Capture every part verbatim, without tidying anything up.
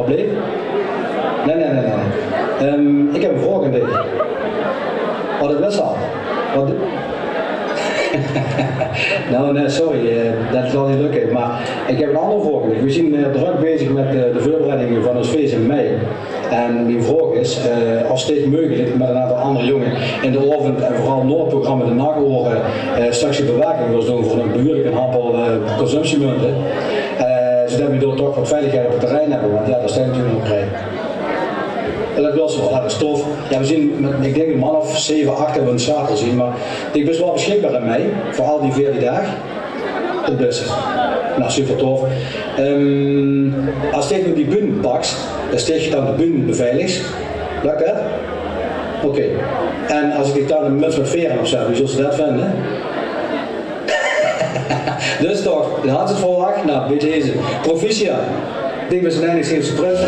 Nae? Nae, nae, nae, nae. Ehm, ik heb een vraog aan dich. Oh, det wis se al. Wat? Nou, nae, sorry, eh, det zal neet lukke. Maar ik heb een andere vraog aan dich. We zien, eh, druk bezig met, eh, de voorbereidingen van ons feest in mei. En mien vraog is, eh, of dich meugelik met een aantal andere jonge in de aovend en vooral nao het programma De Nachoren, eh, straks de bewaking wils doon voor een behuurlijke handvol, eh, consumptiemunte. Eh, zodat we door toch wat veiligheid op het terrein hebben, want ja, daar staat natuurlijk nog op rij. En det wils se waal, det is tof. Ja, we zien met, ik denk, een man of zeve, acht dat we in Schater zien, maar dich bis waal beschikbaar in mei voor al die veertien daag. Het beste. Nou, super tof. Ehm, as dich noe die bühne paks, as dich dan de bühne beveiligs, lukt det? Oké. En as ik dich dan een muts met vere opzet, wie zult se det vinde? Dus toch, de had het verwacht. Nou, bij deze. Proficiat. Dich bis de enigste prins.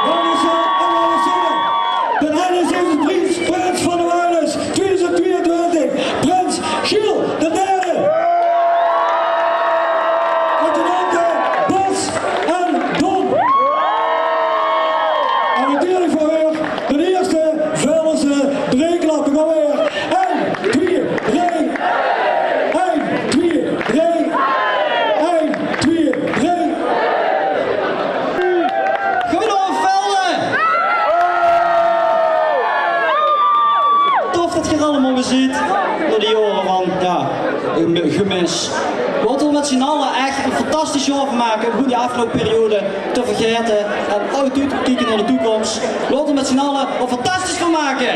Dames en heren, dames en heren. Ten einde is deze prijs Prins van Oranje tweeduizend tweeëntwintig, Prins Gilles de Derde. Adjudante Bas en Don. En natuurlijk voor u de eerste Veldense dreeklap. Kom maar weer. Ein, twie, drie. Ein, twie, drie. Ein, twie, drie. Goedenavond, Velde. Tof det geer allemaol weer zeet. Door die jaore van, ja, gem-, gemis. Laote we d'r met zien alle ech ein fantastisch jaor van make. Gewoon die aafgeloupe periode te vergaete en oud toe te kieke nao de toekoms. Laote we d'r met zien alle ein fantastisch van make.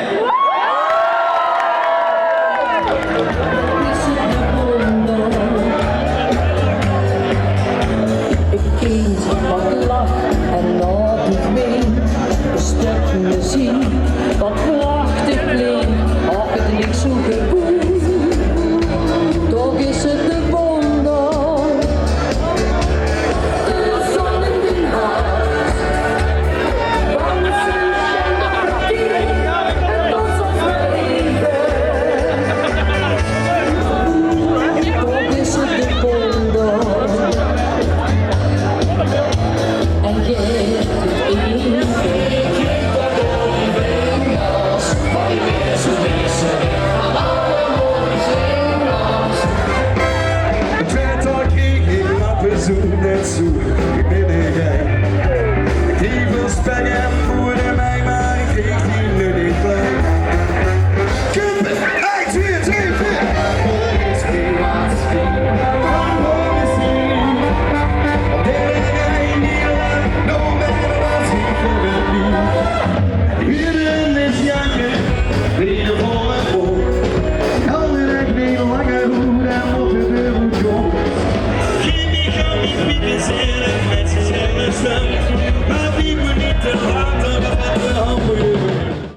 Ein kind wat lach en nao dich wink, ein stök meziek.